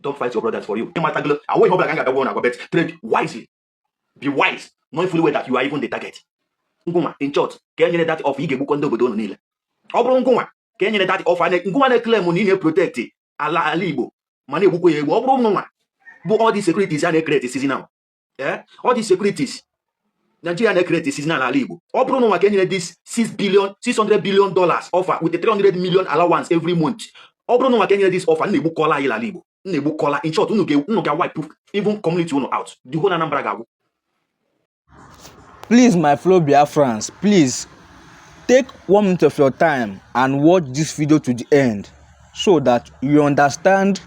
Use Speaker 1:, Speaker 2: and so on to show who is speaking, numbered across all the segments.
Speaker 1: Don't fight your brothers for you. Ịmatagolo awụ ihe ọbụla ka m ga-abịa na agwa, but trade wisely, be wise, knowing fully well that you are even the target. Ngụnwa, in short, ka e nyere that offer, ị ga-egbukọ ndị obodo unu niile. Ọ bụrụ ngụnwa ka e nyere that offer, ngụnwa na-eclaim na ị na-eprotect ala Igbo ma na-egbukwa ya egbu. Ọ bụrụ ngụnwa bụ all these securities a na-ecreate seasonal, all these securities Nigeria na-ecreate seasonal ala Igbo, ọ bụrụ nwa ka e nyere this 6 billion, $600 billion offer with a 300 million allowance every month, ọ bụrụ nwa ka e nyere this offer, na-egbukọla anyị ala Igbo, na-egbukọla. In short, unu ga-wipe even community unu out. The whole Anambra ga-agwụ.
Speaker 2: Please, my fellow Biafrans, please take 1 minute of your time and watch this video to the end so that you understand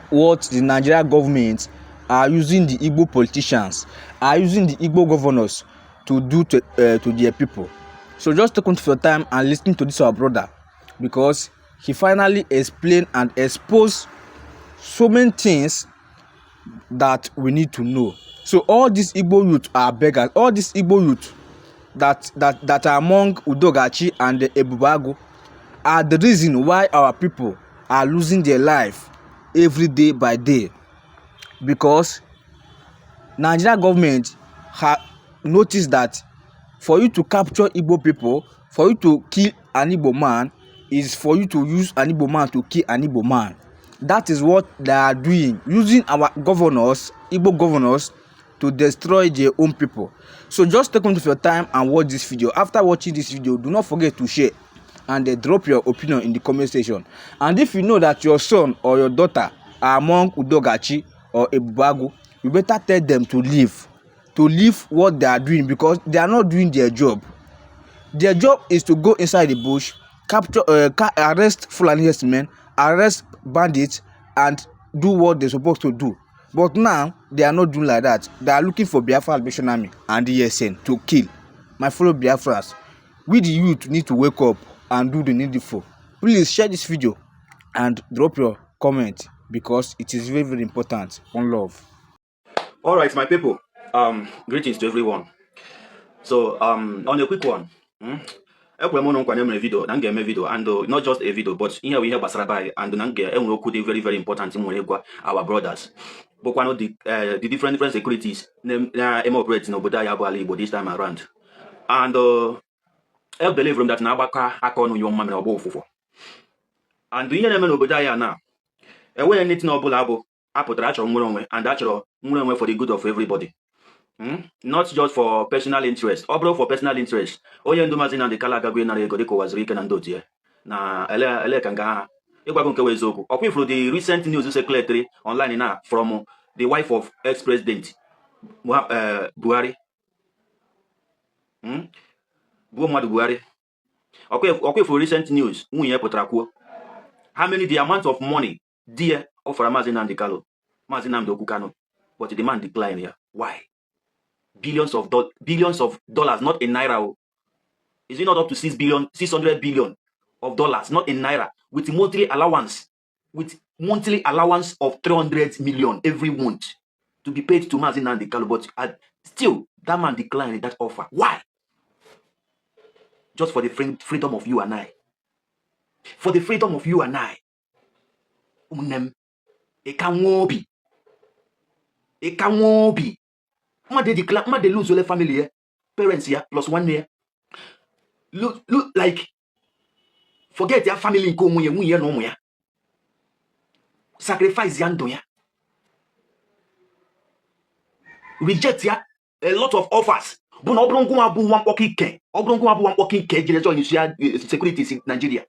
Speaker 2: what the Nigeria government are using the Igbo politicians, are using the Igbo governors to do to their people. So just take 1 minute of your time and listen to this our brother, because he finally explained and exposed so many things that we need to know. So all these Igbo youth are beggars. All these Igbo youth that are among Udogachi and the Ebubeagu are the reason why our people are losing their life every day by day, because Nigeria government ha noticed that for you to capture Igbo people, for you to kill an Igbo man, is for you to use an Igbo man to kill an Igbo man. That is what they are doing, using our governors, Igbo governors, to destroy their own people. So just take 1 minute of your time and watch this video. After watching this video, do not forget to share and drop your opinion in the comment section. And if you know that your son or your daughter are among Udogachi or Ebubeagu, you better tell them to leave what they are doing, because they are not doing their job. Their job is to go inside the bush, capture, arrest Fulani herdsmen, arrest bandits, and do what they're supposed to do. But now they are not doing like that. They are looking for Biafra Liberation Army and the ESN to kill. My fellow Biafrans, we the youth need to wake up and do the needful. Please share this video and drop your comment, because it is very, very important. One love.
Speaker 1: All right, my people. Greetings to everyone. So, on a quick one, ekwere m ụnụ nkwa na emere video na m ga-eme video, and not just a video, but ihe bụ ihe gbasara be anyị, and na m ga-enwere okwu dị very, very important m nwere ịgwa our brothers, bụkwanụ the different different securities na-eme operate n'obodo anyị bụ ala Igbo this time around. And I believe m that na-agbakọ aka ọnụ nyụọ mmamịrị, ọgba ụfụfụ. And ihe na-eme n'obodo anyị a na enweghị anything ọbụla bụ apụtara achọrọ nwere onwe, and achọrọ nwere onwe for the good of everybody. Not just for personal interest. Ọ bụrụ for personal interest, onye ndu Maazị Nnamdi Kanu agago ịnara ego dịka ụwa zuru ike na ndị otu ya na ele ele ka nga ha ịgwago nke wụ eziokwu. Ọkwa ifuru the recent news circulated online na from the wife of ex-president Buhari, Bụ mmadụ Buhari. Ọkwa ifuru recent news nwunye ya pụtara kwuo how many, the amount of money di ya offered Maazị Nnamdi Kanu, Maazị Nnamdi Okwu Kanu, but the man declined ya. Why? Billions of dollars, not in naira o. Is it not up to 6 billion, 600 billion of dollars, not in naira, with monthly allowance of 300 million every month to be paid to Maazị Nnamdi Kanu? But still that man declined that offer. Why? Just for the freedom of you and I, for the freedom of you and I. Ụmụnne m, ịka nwa obi, ịka nwa obi mmadụ ejikla mmadụ eluzole family ya, parents ya, plus nwanne ya. Look, like, forget ya family nke onwe ya, nwunye ya na ụmụ ya, sacrifice ya ndụ ya, reject ya a lot of offers, bụ na ọ bụrụ ngwa bụ nwa mkpọkọ ike, ọ bụrụ ngwa bụ nwa mkpọkọ ike jere join isi ya security si Nigeria,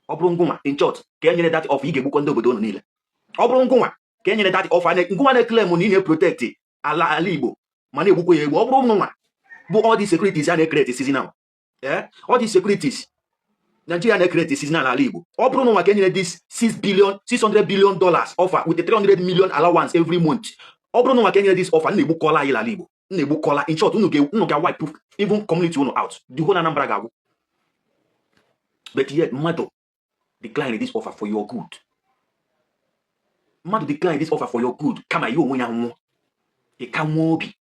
Speaker 1: ọ bụrụ ngụnwa, in short, ka e nyere that offer, ị ga-egbukọ ndị obodo unu niile. Ọ bụrụ ngụnwa ka e nyere that offer, ngụnwa na-eclaim na ị na-eprotect ala Igbo ma na-egbukwa ya egbu. Ọ bụrụ ngụnwa bụ all these securities a na-ecreate seasonal, all these securities Nigeria na-ecreate seasonal ala Igbo, ọ bụrụ nwa ka e nyere this 6 billion, $600 billion offer with a 300 million allowance every month, ọ bụrụ nwa ka e nyere this offer, na-egbukọla anyị ala Igbo, na-egbukọla. In short, unu ga-wipe even community unu out. The whole Anambra ga-agwụ. But yet mmadụ decline this offer for your good. Mmadụ decline this offer for your good, kama ya onwe ya nwụọ. Ịka nwee obi,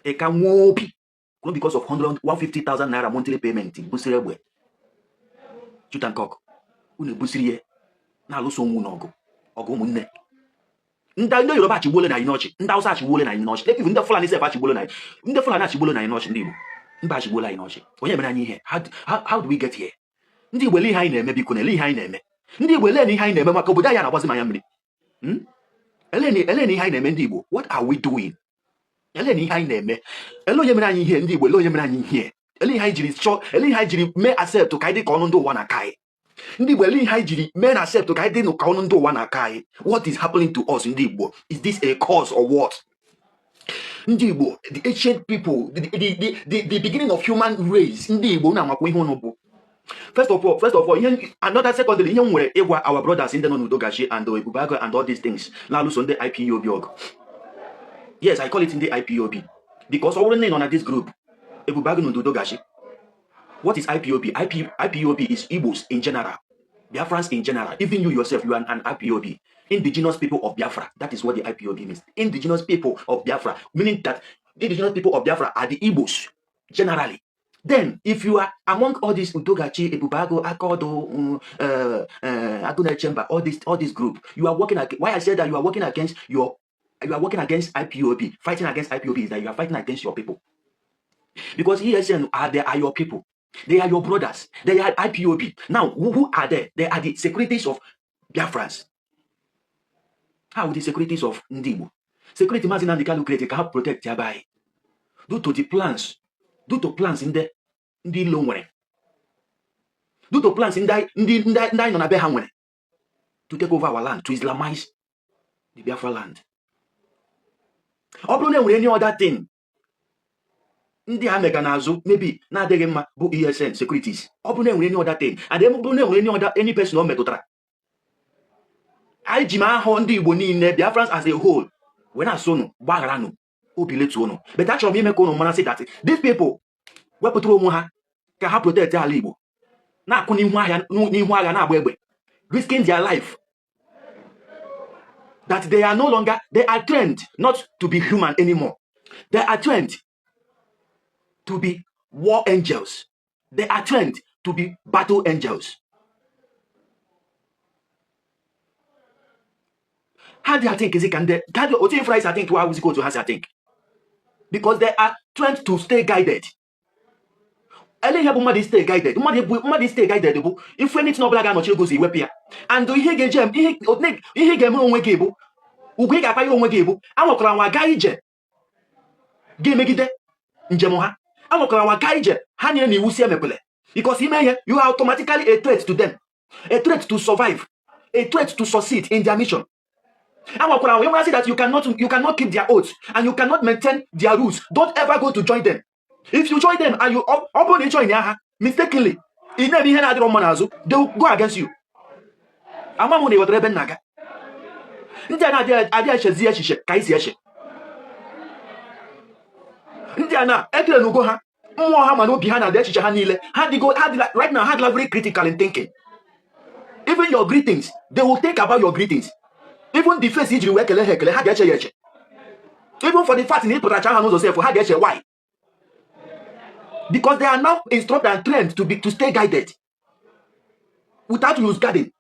Speaker 1: ịka nwee obi, not because of 100 150,000 naira monthly payment, busiri egbe shoot and cock unu ebusiri ya na-alụso onwe unu ọgụ. Ọgụ ụmụnne. Ndị Yoruba achịgbuole na anyị n'ọchị, ndị Hausa achịgbuole na anyị n'ọchị, even ndị Fulani sef achịgbuole na anyị, ndị Fulani achịgbuole na anyị n'ọchị, ndị Igbo mba achịgbuole anyị n'ọchị. Onye mere anyị ihe? How do we get here? Ndị Igbo, ele ihe anyị na-eme? Biko, na ele ihe anyị na-eme? Ndị Igbo, ele na ihe anyị na-eme maka obodo anyị na-agbazi m anya mmiri. Ele na ihe anyị na-eme? Ndị Igbo, what are we doing? Ele na ihe anyị na-eme? Ele onye mere anyị ihe? Ndị Igbo, ele onye mere anyị ihe? Ele ihe anyị jiri chọọ? Ele ihe anyị jiri mee accept ka anyị dị ka ọnụ ndị ụwa na-aka anyị? Ndị Igbo, ele ihe anyị jiri mee na accept ka anyị dị ka ọnụ ndị ụwa na-aka anyị? What is happening to us? Ndị Igbo, is this a cause or what? Ndị Igbo, the ancient people, the beginning of human race, ndị Igbo na-amakwa ihe unu bụ. First of all, ihe another, secondly, ihe m nwere ịgwa our brothers ndị nọ n'Udo Ga-Achị and Ebubeagụ and all these things na-alụso ndị IPOB ọgụ, yes, I call it ndị IPOB because ọ bụrụ na ị nọ na this group, Ebubeagụ na Udo Ga-Achị. What is IPOB? IPOB is Igbos in general, Biafrans in general. Even you yourself, you are an IPOB. Indigenous People of Biafra. That is what the IPOB means. Indigenous People of Biafra, meaning that the Indigenous People of Biafra are the Igbos generally. Then, if you are among all these Udo Ga-Achị, Ebubeagụ, Akodo, Agune Chamber, all this group, you are working. Why I said that you are working against IPOB, fighting against IPOB is that you are fighting against your people. Because ESN are they are your people. They are your brothers. They are IPOB. Now, who are they? They are the securities of Biafrans. How the securities of Ndị Igbo? Security Mazi Nnamdi Kanu created ka ha protect ya by due to the plans, due to plans ndị ilo nwere, due to plans ndị anyị nọ na be ha nwere to take over our land, to Islamize the Biafra land. Ọ bụrụ na e nwere any other thing ndị a mega n'azụ maybe na-adịghị mma bụ ESN securities, ọ bụrụ na enwere any other thing and ọ bụrụ na enwere any other any person o metụtara, anyị ji m ahụ ndị Igbo niile, Biafrans as a whole, wee na-asụ unu gbagharanụ, obi letuo unu. But achọrọ m ime ka unu mara sị that these people wepụtara onwe ha ka ha protect ala Igbo, na-akụ n'ihu ahịa, n'ihu agha, na-agba egbe, risking their life, that they are no longer, they are trained not to be human anymore. They are trained to be war angels. They are trained to be battle angels. Ha dị think ka ndị ka dị otu ifra isi think wa awụzikwa otu ha si think because they are trained to stay guided. Ele ihe bụ mmadụ stay guided? Mmadụ stay guided bụ ife anything ọbụla ga-anọchi ego iwepụ ya. And ihe ga-eje ihe ga-emere onwe gị bụ ugwu ị ga-akpanye onwe gị bụ anwakwara nwa gaa ije ga-emegide njem ha, anwakwara nwa gaa ije ha nyere na iwu si emekwele, because ime ihe, you are automatically a threat to them, a threat to survive, a threat to succeed in their mission. Anwakwara nwa enwere that you cannot keep their oaths and you cannot maintain their rules. Don't ever go to join them. If you join them and you ọ bụrụ na ị join ya ha mistakenly, ị na-eme ihe na-adịrọ mma n'azụ, they will go against you. Ama m na ị ghọtara ebe m na-aga. Ndị a na-adị adị echezi echiche ka anyị si eche. Ndị a na-ekele n'ugo ha, mmụọ ha, mana obi ha na-adị, echiche ha niile ha dịgo, ha dịla right now, ha dịla very critical in thinking. Even your greetings, they will think about your greetings. Even the face ijiri wee kelee ha ekele, ha ga-eche ya eche. Even for the fact na ị pụtaracha ha n'ụzọ sef, ha ga-eche. Why? Because they are now instructed and trained to stay guided without lose guarding,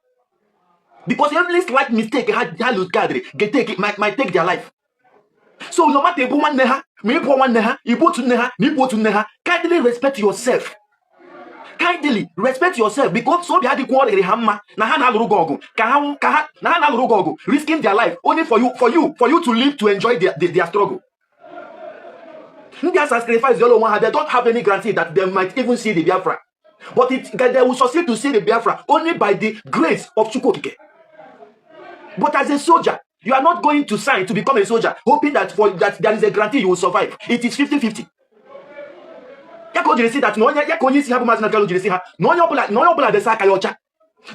Speaker 1: because every slight mistake ha lose guard get take might take their life. So no matter ịbụ nwanne ha ma ịbụ nwanne ha, ịbụ otu nne ha na ịbụ otu nne ha, kindly respect yourself. Kindly respect yourself, because obi adịkwa ọ dịrị ha mma na ha na-alụrụ gị ọgụ ka ha na ha na-alụrụ gị ọgụ, risking their life only for you to live to enjoy their struggle. Ndị a sacrifice onwe ha, they don't have any guarantee that they might even see the Biafra, but they will succeed to see the Biafra only by the grace of Chukwu Okike. But as a soldier, you are not going to sign to become a soldier hoping that for that there is a guarantee you will survive. It is 50-50. Ya ka o jiri si that na onye ya ka onye isi ha bụ Maazị Nnamdi Kanu jiri si ha na onye ọbụla desa aka ya ọcha,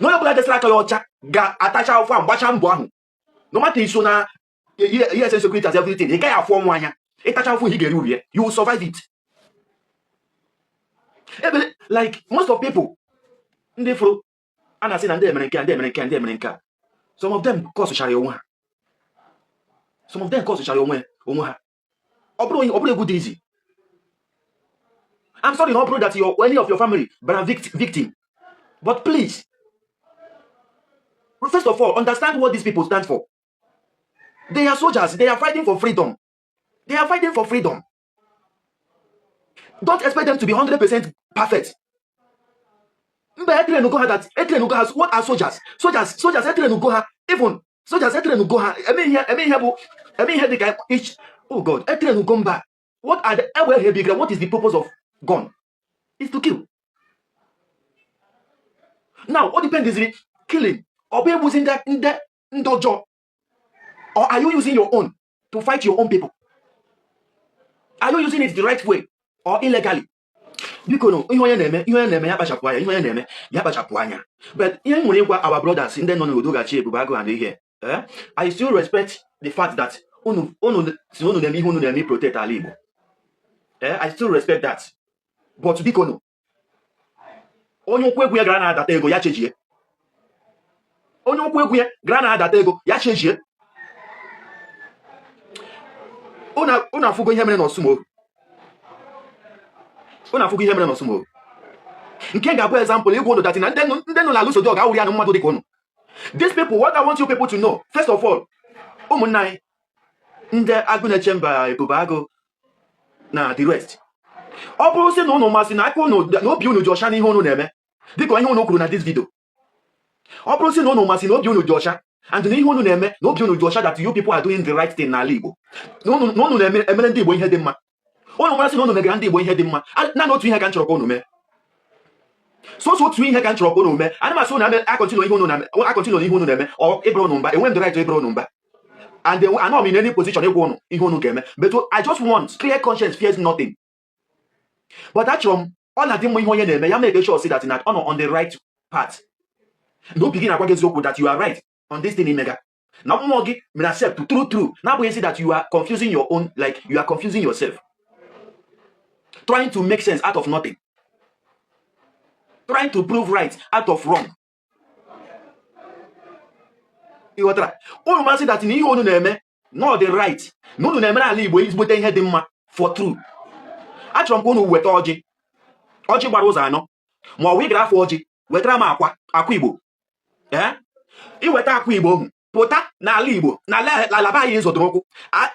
Speaker 1: na onye ọbụla desara aka ya ọcha ga-atacha afọ ahụ, gbacha mbọ ahụ. No matter iso na ESN security as everything, ị gaghị afụ ọnwụ anya. Ịtacha afọ, ị ga-eri uru ya. You will survive it. Ebe like most of people ndị fụrụ a na-asị na ndị emere nke a, ndị emere nke a, ndị emere nke a, some of them kọsụchara ya onwe ha. Some of them kọsụchara onwe ha. Ọ bụrụ egwu dị easy. I'm sorry na ọ bụrụ that your any of your family bara victim, but please First of all, understand what these people stand for. They are soldiers. They are fighting for freedom. They are fighting for freedom. Don't expect them to be 100% perfect. Mba, etrainugo ha that etrainugo ha. What are soldiers? Soldiers, etrainugo ha. Even soldiers, etrainugo ha eme ihe bụ eme ihe dịka each. Oh God, etrainugo mba. What are the egbe ha ebigara? What is the purpose of gun? Is to kill. Now, what depends is killing ọ bụ egbuzi ndị ọjọọ, or are you using your own to fight your own people? Are you using it the right way or illegally? Biko nụ, ihe onye na-eme ya kpachapụ anya. Ihe onye na-eme ya kpachapụ anya. But ihe m nwere ịgwa our brothers ndị nọ n'udo gachi Ebube Agụ and ihe, I still respect the fact that unu si unu na-eme ihe unu na-eme protect ala Igbo. I still respect that, but biko nụ, onye ụkwụ egwu ya gara na-adata ego ya chejie, onye ụkwụ egwu ya gara na-adata ego ya chejie. Unu afụgo ihe mere n'Ọsụmohu. Unu afụgo ihe mere n'Ọsụmohu. Nke ga-abụ example ịgwa unu that na ndị nọ na-alụso dị ọgụ awụrụ ya na mmadụ dịka unu. These people, what I want you people to know, first of all, ụmụnna anyị ndị Agụ Na-eche Mba, Ebube Agụ na the rest, ọ bụrụ sị na unu masị na aka unu na obi unu dị ọcha n'ihe unu na-eme, dịka ihe unu kwuru na this video, ọ bụrụ sị na unu masị na obi unu dị ọcha and na ihe unu na-eme na obi unu dị ọcha, that you people are doing the right thing n'ala Igbo, na unu na-eme emere ndị Igbo ihe dị mma, unu masị na unu megara ndị Igbo ihe dị mma, naanị otu ihe ka m chọrọ ka unu mee. Sọsọ otu ihe ka m chọrọ ka unu mee. Ana m asị unu acontinue ihe unu na-eme, acontinue ihe unu na-eme. Ọ ịbụrụ unu mba, enwe m the right ịbụrụ unu mba, and anọ m in any position ịgwa unu ihe unu ga-eme, but I just want clear conscience fears nothing. But achọrọ m ọ na-adị mma, ihe onye na-eme ya make sure say that na ọ nọ on the right path, na obi gị na-agwa gị eziokwu that you are right on this thing imega, na mmụọ gị mere accept true true, na-abụghị sị that you are confusing your own, like you are confusing yourself, trying to make sense out of nothing, trying to prove right out of wrong. Ị ghọtara? Unu masị that na ihe unu na-eme na ọ dị right, na unu na-emere ala Igbo ezigbote ihe dị mma for true, achọrọ m ka unu weta ọjị, ọjị gbara ụzọ anọ, ma ọ bụ ị gara afọ ọjị, wetara m akwa Igbo. Ee, iweta akwa Igbo ahụ, pụta n'ala Igbo, n'ala ala be anyị ịzọdoro ụkwụ.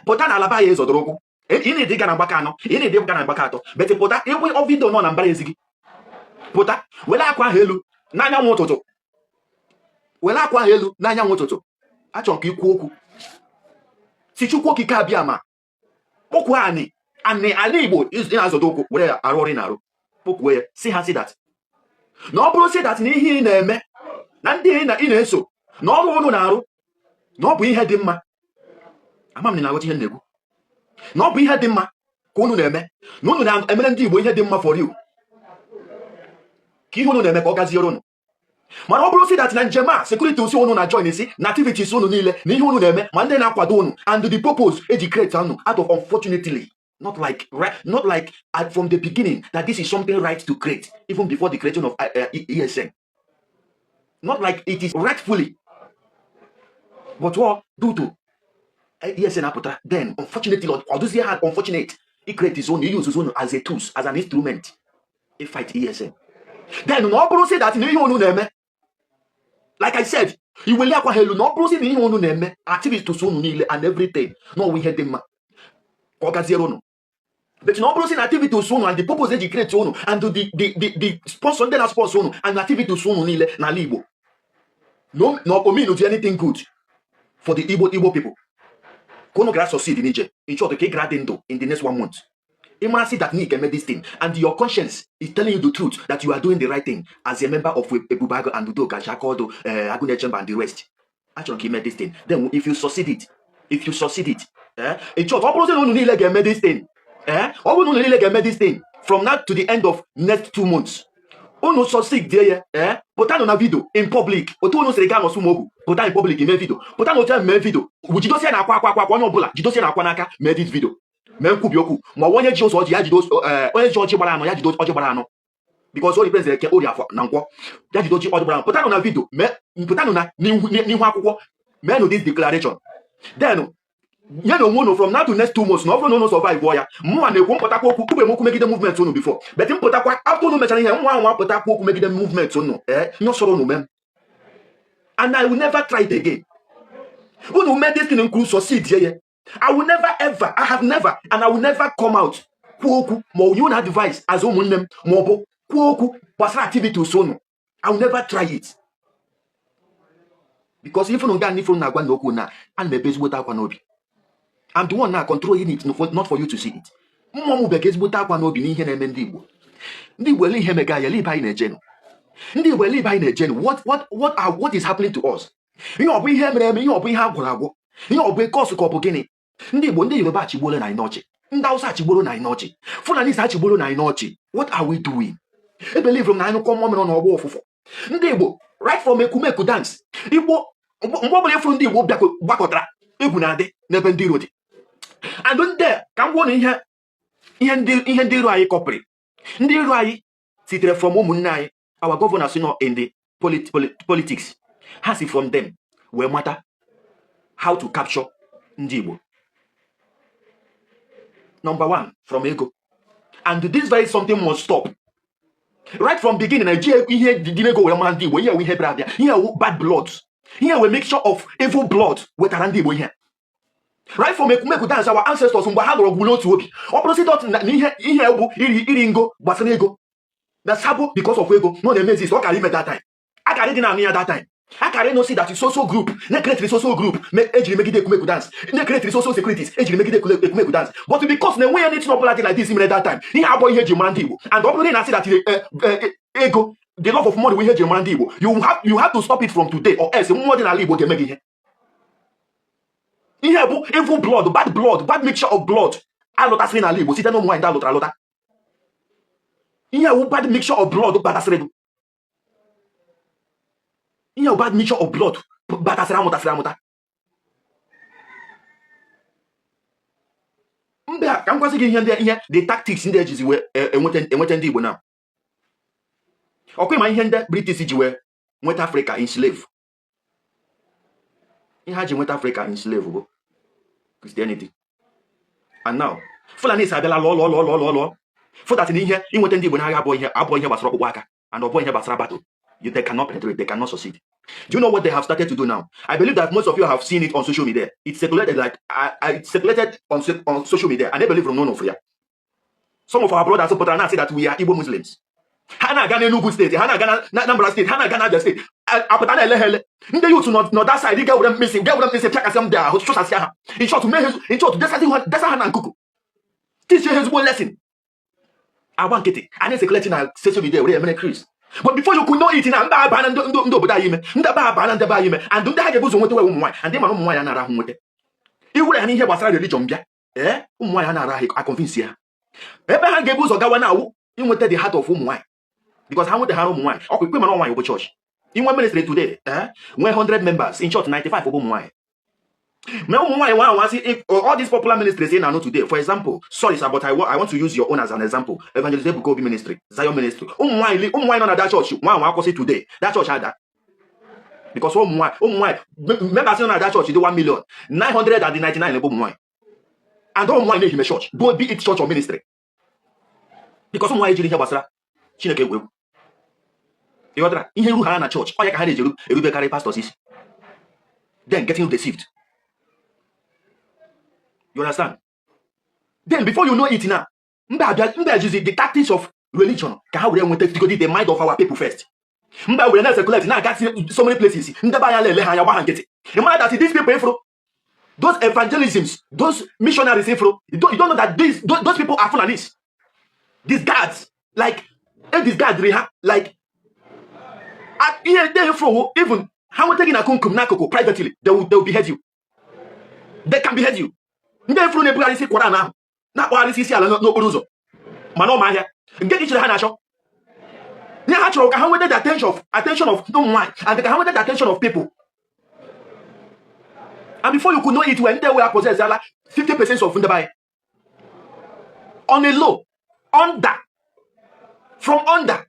Speaker 1: Pụta n'ala be anyị ịzọdoro ụkwụ. Ị na-ede ga na mgbaka anọ, ị na-ede ga na mgbaka atọ, but pụta ịkwe video nọ na mbara ezi gị, pụta were akwa ahụ elu n'anyanwụ ụtụtụ, were akwa ahụ elu n'anyanwụ ụtụtụ. Achọrọ m ka ikwu okwu si Chukwu Okike abịa ma kpọkwuo anị ala Igbo ị na-azọdo ụkwụ were ya arụ ọrụ ị na-arụ. Kpọkwuo ya, si ha si that na ọ bụrụ si that na ihe ị na-eme na ndị ị na-eso na ọrụ unu na-arụ na ọ bụ ihe dị mma. Ama m na ị na-aghọta ihe m na-ekwu. Na ọ bụ ihe dị mma ka unu na-eme, na unu na-emere ndị Igbo ihe dị mma for you, ka ihe unu na-eme ka ọ gaziere unu. Mana ọ bụrụ si that na njem a security osi unu na join isi na activities unu niile na ihe unu na-eme, ma ndị na-akwado unu and the purpose eji create unu out of, unfortunately, not like right, not like from the beginning that this is something right to create, even before the creation of ESN, not like it is rightfully, but what due to ESN apụtara, then unfortunately ọ dụzie ha unfortunate he create his own, he use his own as a tools, as an instrument he fight ESN. Then na ọ bụrụ sị that na ihe unu na-eme, like I said, iweli akwa ha elu, na ọ bụrụ sị na ihe unu na-eme, activities unu niile and everything, na ọwụ ihe dị mma, ka ọ gaziere unu. But na ọ bụrụ sị na activities unu and the purpose eji create unu and the sponsor, ndị na sponsor unu and activities unu niile n'ala Igbo, no na o mean to anything good for the Igbo people, ka unu gara succeed n'ije. In short, ka ị gara dị ndụ in the next one month, ị mara sị that na ị ga-eme this thing and your conscience is telling you the truth that you are doing the right thing as a member of Ebubeagụ and Udoka Akodo, Agunechemba and the rest, achọrọ ka ime this thing. Then if you succeed it, if you succeed it, in short, ọ bụrụ sị na unu niile ga-eme this thing, ọ bụrụ na unu niile ga-eme this thing from now to the end of next 2 months, unu succeed die ya, pụtanụ na video in public, otu unu siri gaa n'Ọsụmogu, pụta in public mee video, pụta na otu ahụ mee video, jidosie na akwa, onye ọbụla jidosie na akwa n'aka, mee this video, mee nkwubi okwu. Ma ọ bụ onye ji ụzọ ọjị ya jide onye ji ọjị gbara anọ ya jide ọjị gbara anọ, because o represent Eke, Orie, Afọ na Nkwọ, ya jide ọjị gbara anọ. Pụtanụ na video mee, pụtanụ na n'ihu akwụkwọ meenụ this declaration. Then nye na onwe unu from now to next 2 months, na ọ bụrụ na unu survive ya, mụnwa na-ekwu mpụtakwa okwu kwube m okwu megide movement unu before, but mpụtakwa after unu mechara ihe nwa ahụ apụtakwa okwu megide movement unu, ihe ọsọrọ unu mee m. And I will never try it again. Unu mee this thing kwuru succeed ye ye. I will never ever, I have never, and I will never come out kwuo okwu ma ọ nye unu advice as ụmụnne m ma ọ bụ kwuo okwu gbasara activities unu. I will never try it. Because if unu gaa n'ife unu na-agwa na okwu na ana m ebe ezigbote akwa n'obi. I'm the one now controlling it, not for you to see it. Mmụọ m bega ezigbote akwa n'obi n'ihe na-eme ndị Igbo. Ndị Igbo, ele ihe mega ya, ele ibe anyị na-ejenụ. Ndị Igbo, ele ibe anyị na-ejenụ. What is happening to us? Ihe ọ bụ ihe mere eme, ihe ọ bụ ihe a gwọrọ agwọ, ihe ọ bụ curse ka ọ bụ gịnị? Ndị Igbo, ndị Yoruba achịgbuola na anyị n'ọchị, ndị Hausa achịgbuola na anyị n'ọchị, Fulani achịgbuola na anyị n'ọchị. What are we doing? E believe m na anyị nụkọ mmamịrị n'ọgbọ ụfụfụ. Ndị Igbo, right from Ekumeku dance, Igbo, mgbe ọbụla ịfụrụ ndị Igbo gbakọtara, egwu na-adị n'ebe ndị iro dị. And ndị ka m gwuo na ihe ndị iro anyị kọpịrị, ndị iro anyị sitere from ụmụnne anyị, our governors nọ in the politics. Ha si from them wee mata how to capture ndị Igbo. Number one, from ego. And this very something must stop. Right from beginning, na-eji ihe dị n'ego wee mara ndị Igbo. Ihe ewu ihe bịara abịa, ihe ewu bad blood, ihe ewu mixture of evil blood wetara ndị Igbo ihe. Right from Ekumeku dance, our ancestors, mgbe ha lụrụ ọgụ n'otu obi, ọ bụrụ si dot na ihe egwu iri ngo gbasara ego na sabo, because of ego nọ na-eme exist, ọ kara ime that time, akara ịdị na-anụ ya that time, akara ịnụ si that social group na-ecreatiri social group ejiri megide Ekumeku dance, na-ecreatiri social securities ejiri megide Ekumeku dance. But because na enweghị anything ọbụla dị like this mere that time, ihe abụọ ihe eji mara ndị Igbo. And ọ bụrụ na ị na-asị that ego, the love of money bụ ihe eji mara ndị Igbo, you have to stop it from today, or else mmụọ dị n'ala Igbo ga-eme gị ihe. Ihe bụ evil blood, bad blood, bad mixture of blood alụtasịrị n'ala Igbo site na ụmụ nwaanyị ndị alụtara alụta. Ihe bụ bad mixture of blood batasịrị gị. Ihe bụ bad mixture of blood batasịrị, amụtasịrị amụta. Mbe a ka m gwazi gị ihe ndị ihe the tactics ndị ejizi wee enweta ndị Igbo na ọkwa ịma ihe ndị British ji wee nweta Africa in slave. Ihe ha ji nweta Africa in slave bụ Christianity. And now Fulani abịala lụọ lụọ lụọ lụọ lụọ lụọ fụdat na ihe inweta ndị Igbo n'agha abụọ ihe gbasara ọkpụkpụ aka and ọ bụghị ihe gbasara battle. They cannot penetrate, they cannot succeed. Do you know what they have started to do now? I believe that most of you have seen it on social media. It circulated like it circulated on social media, and I believe from none of you. Some of our brothers pụtara na say that we are Igbo Muslims. Ha na-aga n'Enugu State, ha na-aga na Anambra State, ha na-aga na Abia State, apụta na ele ha ele. Ndị youth nọ that side ga-were mkpịsị pịakasị m dị ahụ, chụsasịa ha. In short, mee ha, in short, desa ha na nkuku, teach ha ezigbo lesson. Agba nkịtị a na-ecirculate na social media were emere Chris. But before you could know it, na mba aba na ndị obodo anyị ime, ndị ba aba na ndị be anyị ime. And ndị ha ga-ebu ụzọ nweta ụmụ nwaanyị. And mana ụmụ nwaanyị anara ahụ nweta iwere ha n'ihe gbasara religion bịa. Ee, ụmụ nwaanyị anara ahụ aconvince ha. Ebe ha ga-ebu ụzọ gawa na awụ inweta the heart of ụmụ nwaanyị, because ha nweta ha ụmụ nwaanyị ọkwa ikpe. Mana nwaanyị bụ chọọchị inwe ministry today, nwee 100 members, in short, 95 bụ ụmụ nwaanyị. Ma ụmụ nwaanyị nwa anwa sị all these popular ministries ị na-anụ today, for example, sorry sir, but I want to use your own as an example, Evangelist Ebuka Obi Ministry, Zion Ministry, ụmụ nwaanyị nọ na that church nwa anwa akwụsị today, that church ada, because ụmụ nwaanyị members nọ na that church dị 1 million 999 bụ ụmụ nwaanyị. And ụmụ nwaanyị na-ehime church, both be it church or ministry, because ụmụ nwaanyị jiri ihe gbasara Chineke egwu egwu. Ịghọtara ihe ru ha na chọọchị ọ ya ka ha na-eji erubekarị pastors isi, then getting deceived. You understand? Then before you know it now, mba abịa, mba ejizi the tactics of religion ka ha were nweta godi the mind of our people first. Mba were na-ecirculate na-aga so many places. Ndị be anya na-ele ha anya, gba ha nkịtị. Ị mara that these people ifuru, those evangelisms, those missionaries ifuru, you don't know that those people are Fulanis. These guards, like disguard ha, like ihe ndị ifuru, even ha nweta gị na kumkum n'akụkụ privately, they will behead you. They can behead you. Ndị ifuru na-ebugharị isi Koran ahụ, na-akpọgharịsị isi ala n'okporo ụzọ mana ọma ahịa nke gị chere ha na-achọ ihe ha chọrọ ka ha nweta the attention of ụmụ nwaanyị and ka ha nweta the attention of people. And before you could know it, when ndị were possess ala 50% of ndị be anyị on a low, under, from under.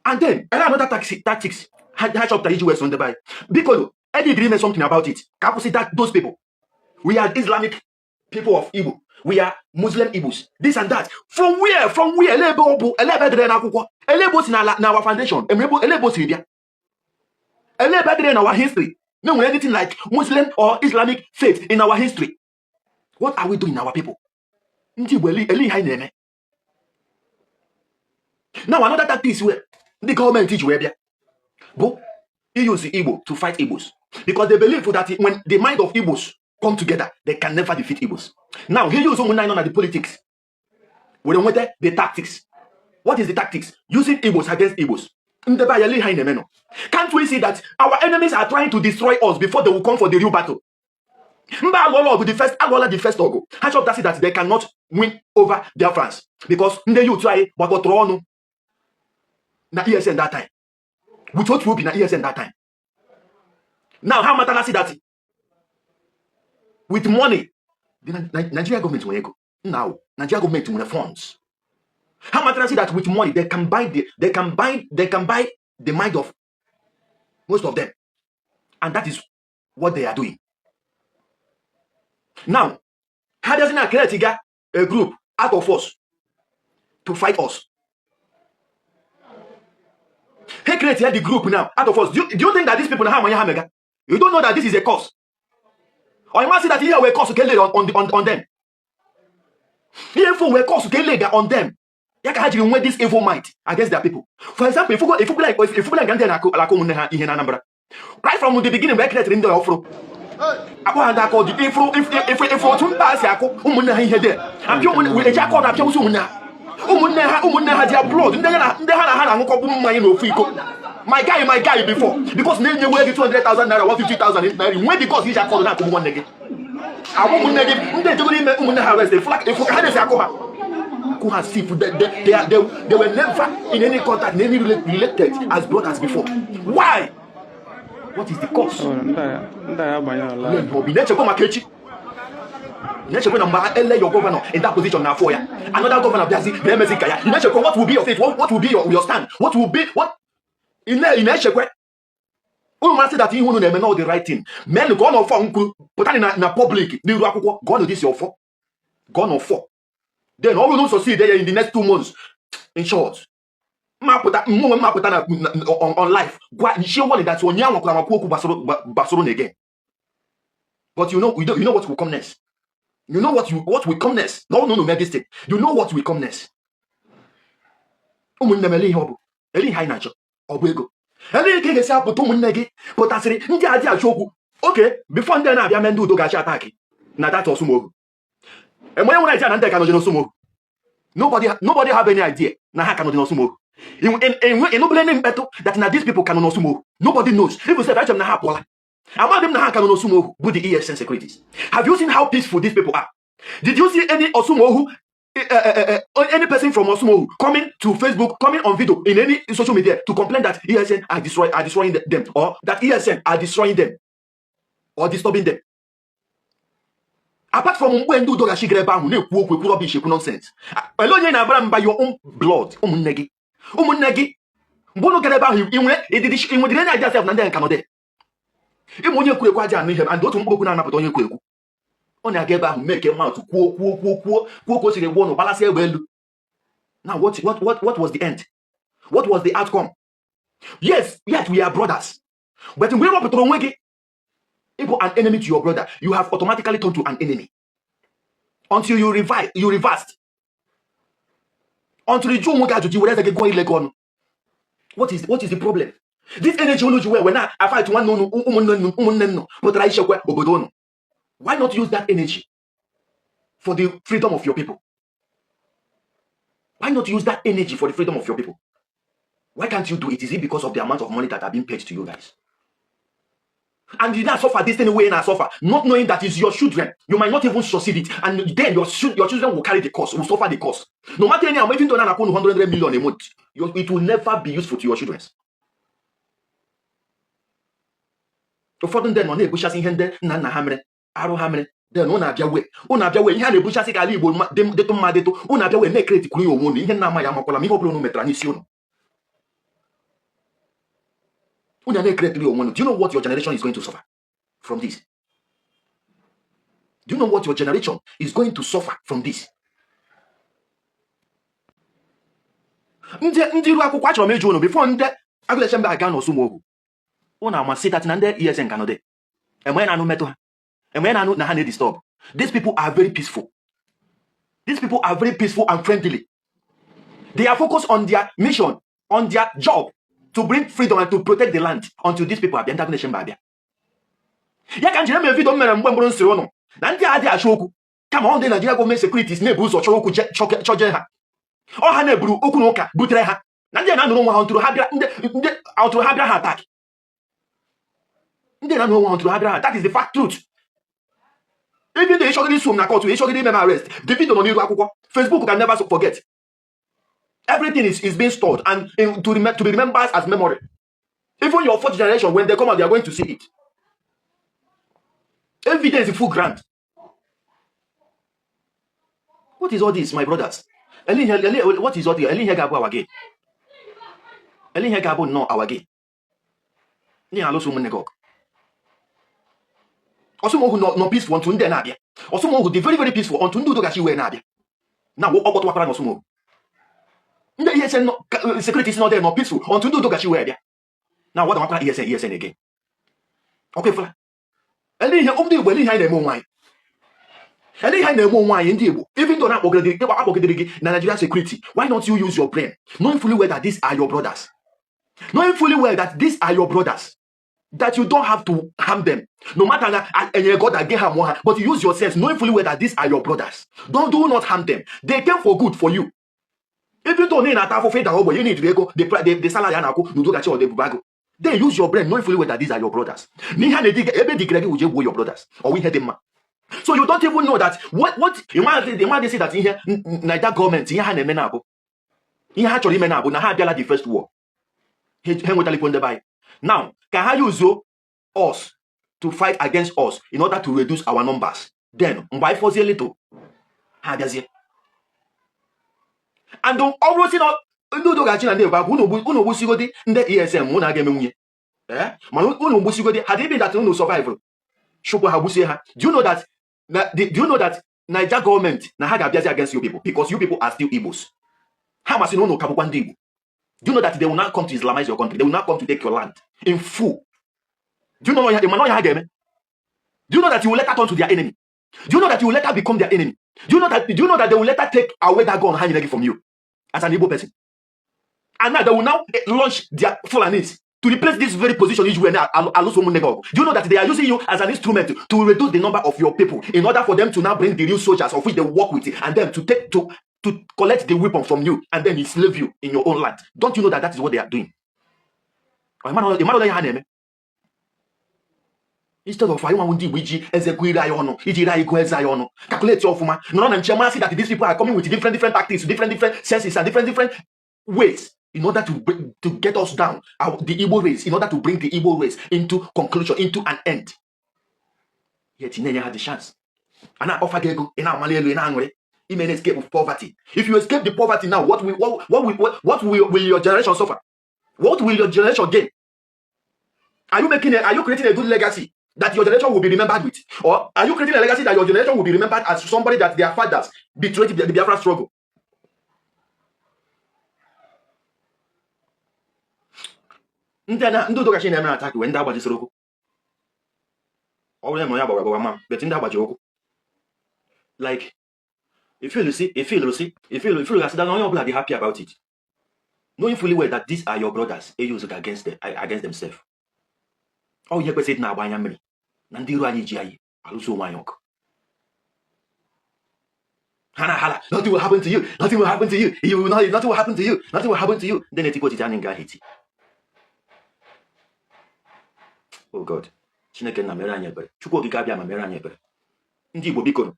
Speaker 1: And then and another tactics ha chọpụtara iji wee so ndị be anyị, biko, edidiri ime something about it ka akwụsị that those people. We are Islamic. People of Igbo, we are Muslim Igbos, this and that. From where? From where? Ele ebe ọ bụ? Ele ebe edere n'akwụkwọ? Ele ebe o si n'ala na our foundation? Ele ebe o siri bịa? Ele ebe edere na our history na enwere anything like Muslim or Islamic faith in our history? What are we doing, our people? Ndị Igbo, ele ihe anyị na-eme? Now, another tactics wee ndị gọọmenti ji wee bịa bụ use Igbo to fight Igbos, because they believe that when the mind of Igbos come together, they can never defeat Igbos. Now, he use ụmụnne anyị nọ na the politics were nweta the tactics. What is the tactics? Using Igbos against Igbos. Ndị be anyị, ele ihe anyị na-eme nọ? Can't we see that our enemies are trying to destroy us before they will come for the real battle? Mba alụọla ọgụ the first, alụọla the first ọgụ, ha chọpụtasị that they cannot win over Biafrans because ndị youth anyị gbakọtara ọnụ na ESN that time with otu obi na ESN that time. Now ha matala si that with money, the Nigeria government nwere ego now, Nigeria government nwere funds. Ha matala si that with money they can buy the mind of most of them, and that is what they are doing now. Ha bịazi na create ga a group out of us to fight us. Ha create the group now out of us. Do you think that these people na ha amanya ha mega? You don't know that this is a curse, or you must see that here were curse ka laid on them. Ihe fo were curse ka laid on them, ya ka ha jiri nwee this evil mind against their people. For example, ifugo like ifugo like ndị na-akụ alakụ ụmụnne ha ihe na Anambra right from the beginning, mgbe e create ndị ọfụrụ akpọ ha ndị aka ọdị ifuru ifuru otu mba si akụ ụmụnne ha ihe dị apịa ụmụnne eji aka ọdụ apịa ụmụnne ha, ụmụnne ha, ụmụnne ha ji blood ndị ha na ndị ha na ha na-aṅụkọbụ mmanya n'ofu iko. My guy, my guy before, because na-enyewe gị 200,000 naira, 150,000 naira, nwee the guts iji aka ọdụ na-akụgbu nwanne gị, agwa ụmụnne gị ndị ejegoro ime ụmụnne ha arrest. Efu ka ha na-esi akụ ha, akụ ha sif. They were never in any contact, in any related as brothers before. Why? What is the cause?
Speaker 3: Oh, ndị a agbanye ala.
Speaker 1: Obi na-echekwa maka echi, na-echekwa na mgbe ele your governor in that position na afọ ya, another governor bịazi bịa emezi ka ya, ị na-echekwa what will be your fate, what will be your stand, what will be what ị na-echekwa? Unu masị that ihe unu na-eme not the right thing. Men ka ọ nọ ọfọ nkwuru pụta na public n'iru akwụkwọ, gụọ na this ọfọ, gụọ na ọfọ. Then ọ bụrụ na succeed ya in the next 2 months, in short, mmapụta mmụọ mmapụta na on life gwa nchie warning that onye anwakwara makwa okwu gbasoro na again. But you know, you, don't, you know what will come next. You know what will come next. No, no, no, this thing, you know what will come next. Ụmụnne m, ele ihe ọ bụ? Ele ihe anyị na-achọ? Ọ bụ ego? Ele ka ị ga-esi apụta? Ụmụnne gị pụtasịrị ndị a dị achọ okwu oke before ndị a na-abịa mee ndị udo ga-achị attack na data Osumoghu. Enwe nwere idea na ndị ka nọje n'Osumoghu? Nobody have any idea na ha ka nọje n'Osumoghu. Ịnụbụla any mkpetụ that na these people ka nọ n'Osumoghu? Nobody knows. Even sef, eche m na ha apụọla. Amaghị m na ha ka nọ n'Osumoghu bụ the ESN securities. Have you seen how peaceful these people are? Did you see any Osumoghu, any person from Osumoghu coming to Facebook, coming on video in any social media to complain that ESN are destroying them, or that ESN are destroying them or disturbing them? Apart from mgbe ndị udo gachigara ebe ahụ na-ekwu okwu, ekwu rubbish, ekwu nonsense. Ele onye na-abara mba? Your own blood, ụmụnne gị, ụmụnne gị. Mgbe unu gara ebe ahụ, ị nwere ị nwedịrị any idea sef na ndị nka nọ there? Ịma onye ekwu ekwu aja anụ ihe and otu mkpụrụ okwu na-anapụta onye ekwu ekwu, ọ na-aga ebe ahụ mee ke mouth, kwuo kwuo kwuo kwuo kwuo ka o siri gbuo ụnụ, gbalasị egbe elu. Now, what was the end? What was the outcome? Yes, yet we are brothers, but mgbe ị rọpụtara onwe gị ịbụ an enemy to your brother, you have automatically turned to an enemy until you revive, you reversed, until you jụọ onwe gị ajụjụ, were eze gị gụọ ile gị ọnụ. What is the problem? This energy unu ji wee na afight nwanne unu, ụmụnne unu, ụmụnne nnụ pụtara ichekwa obodo unu, why not use that energy for the freedom of your people? Why not use that energy for the freedom of your people? Why can't you do it? Is it because of the amount of money that are being paid to you guys? And you now suffer this thing way and suffer, not knowing that it's your children. You might not even succeed it, and then your children will carry the cost, will suffer the cost. No matter any amount, even though 100 million a month, it will never be useful to your children. Ụfọdụ ndị nọ na-ebuchasị ihe ndị nna nna ha mere, arụ ha mere. Then ụnụ abịa wee, ụnụ abịa wee ihe a na-ebuchasị ka ala Igbo dịtụ mma dịtụ, ụnụ abịa wee na-ekreti kwuru ya onwe ụnụ ihe nna amaghị amakwala m ihe ọbụla ụnụ metara n'isi ụnụ, ụnụ na-ekretiri onwe ụnụ. Do you know what your generation is going to suffer from this? Do you know what your generation is going to suffer from this? Ndị iru akwụkwọ, achọrọ m ịjụ unu before ndị Agụnaechemba aga n'Ọsụmogu, unu amasị that na ndị ESN ka nọ dị enwe na-anụ mmetụ ha, enwe na-anụ na ha na-edisturb. These people are very peaceful. These people are very peaceful and friendly. They are focused on their mission, on their job to bring freedom and to protect the land until these people abịa, ndị Agụnaechemba abịa. Ya ka m jiri mere video m mere mgbe mbụrụ, nsiri ụnụ na ndị a adịghị achọ okwu, kama ọ ndị Nigeria gọọmenti securities na-ebu ụzọ chọrọ okwu chọje ha. Ọ ha na-eburu okwu na ụka butere ha na ndị a na-anụrụ onwe ha ntụrụ ha bịara, ndị ntụrụ ha bịara ha attack. Ndị na-anụrụ onwe ha ntụrụ ha bịara ha. That is the fact, truth. Even though ịchọgide iso m na court, ịchọgide ime m arrest, the video nọ n'iru akwụkwọ. Facebook can never forget. Everything is being stored and to be remembered as memory. Even your fourth generation, when they come out, they are going to see it. Evidence full ground. What is all this, my brothers? What is all this? Ele ihe ga-abụ our gain? Ele ihe ga-abụ nnọọ our gain? Ndị na-alụso ụmụnne gị ọgụ. Ọsụmohu nọ peaceful until ndị na-abịa. Ọsụmohu dị very, very peaceful until ndị Udogachi wee na-abịa. Na ọ kpọtụwakwara na Ọsụmohu. Ndị ESN security nọ there nọ peaceful until ndị Udogachi wee bịa. Na wadawakwara ESN, ESN again. Ọkwa efula. Ele ihe ndị Igbo, ele ihe anyị na-eme onwe anyị? Ele ihe anyị na-eme onwe anyị, ndị Igbo? Even though na-akpọgidere gị na Nigeria security, why not you use your brain, knowing fully well that these are your brothers? Knowing fully well that these are your brothers, that you don't have to harm them. No matter na enyere God that gave ha mụọ ha, but you use your sense, knowing fully well that these are your brothers. Don't do not harm them. They came for good for you. Even though na ị na-ata afụfụ, ịdara ogbenye, you need ego, the salary a na-akwụ n'Udogachi or Ebube Agụ. Then use your brain, knowing fully well that these are your brothers. N'ihe a na-edi ebe dịgere gị wuje gbuo your brothers. Ọ ihe dị mma. So you don't even know that what you want to say that ihe Nigeria gọọmenti, ihe ha na-eme na-abụ ihe ha chọrọ ime na-abụ na ha abịala the first war, ha enwetalikwo ndị be anyị. Now ka ha use us to fight against us in order to reduce our numbers. Then mgbe anyị fọzie little, ha abịazie. And ọ bụrụ si na ndị Udo ga-achị na ndị Ebube Agụ, unu gbusigodi ndị ESN, mụ na aga eme nwunye, eh, mana unu gbusigodi ha, dị that unu survive chụpụ ha, gbusie ha. Do you know that Niger gọọmenti na ha ga-abịazi against you people because you people are still Igbos? Ha masị na unu ka bụkwa ndị Igbo. Do you know that they will not come to Islamize your country? They will not come to take your land in full. Do you know what ha ga-eme? Do you know that you will later turn to their enemy? Do you know that you will later become their enemy? Do you know that they will later take away that gun ha nyere gị from you as an Igbo person? And now they will now launch their Fulanis to replace this very position iji wee na-alụso ụmụnne gị ọgụ. Do you know that they are using you as an instrument to reduce the number of your people in order for them to now bring the real soldiers of which they work with and then to take to collect the weapon from you and then enslave you in your own land? Don't you know that that is what they are doing? Ị mara ihe ha na-eme? Instead of anyị nwanwụ ndị Igbo iji eze gụọ ire anyị ọnụ, iji ire anyị gụọ eze anyị ọnụ, calculate ọfụma, nọrọ na nche, masị that these people are coming with different different tactics, different different senses and different different ways in order to get us down, the Igbo race, in order to bring the Igbo race into conclusion, into an end. Yet ị na-enye ha the chance. A na-offer gị ego, ị na-amali elu, ị na-aṅụrị ime na escape of poverty. If you escape the poverty now, what will your generation suffer? What will your generation gain? Are you creating a good legacy that your generation will be remembered with? Or are you creating a legacy that your generation will be remembered as somebody that their fathers betrayed the Biafra struggle? Ndị na ndị Udogachi na-eme attack wee ndị agbajisiri ụkwụ. Ọ bụrụ na onye agbara agbawa ma but ndị agbajiri ụkwụ. Like if you see, if you see, if you gasị na onye ọbụla dị happy about it. Knowing fully well that these are your brothers e use against themselves. Ọ ihe kwesịrị ịdị na-agba anya mmiri na ndị iro anyị ji anyị alụso onwe anyị ọgụ. Ha na-ahala, "Nothing will happen to you, nothing will happen to you, you will not, nothing will happen to you, nothing will happen to you." Ndị na-etikwa otiti anyị nga eti. Oh God, Chineke nna, mere anyị ebere. Chukwu Okike abịa ma mere anyị ebere. Ndị Igbo, biko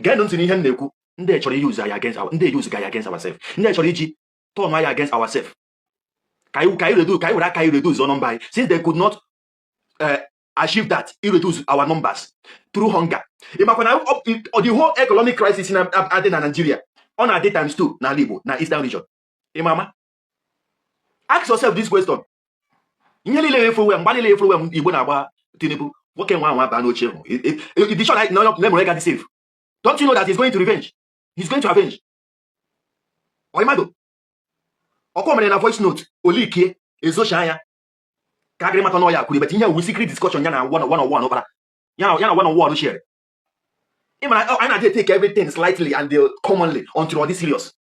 Speaker 1: geenụ ntị n'ihe m na-ekwu. Ndị chọrọ use anyị against our, ndị use anyị against ourselves, ndị chọrọ iji turn anyị against ourselves, ka anyị reduce, ka anyị were aka anyị reduce number anyị, since they could not achieve that, reduce our numbers through hunger. Ị makwa na the whole economic crisis na-adị na Nigeria, ọ na-adị times two n'ala Igbo, na Eastern region. Ị ma ama? Ask yourself this question. Ihe niile efuwe, mgba niile efuwe Igbo na-agba Tinubu, Nwoke nwa anwa baa n'oche ahụ, ịdị sure na na enwere ga dị safe? Don't you know that he's going to revenge? He's going to avenge. Ọyịmado ọkwa mere na voice note olikie ezocha anya ka agịrị mata n'ọya kwuru, but ihe wu secret discussion ya na one one on one ụkpara ya na one on one share. Ị mara anyị na-adị take everything slightly and commonly until ọ dị serious.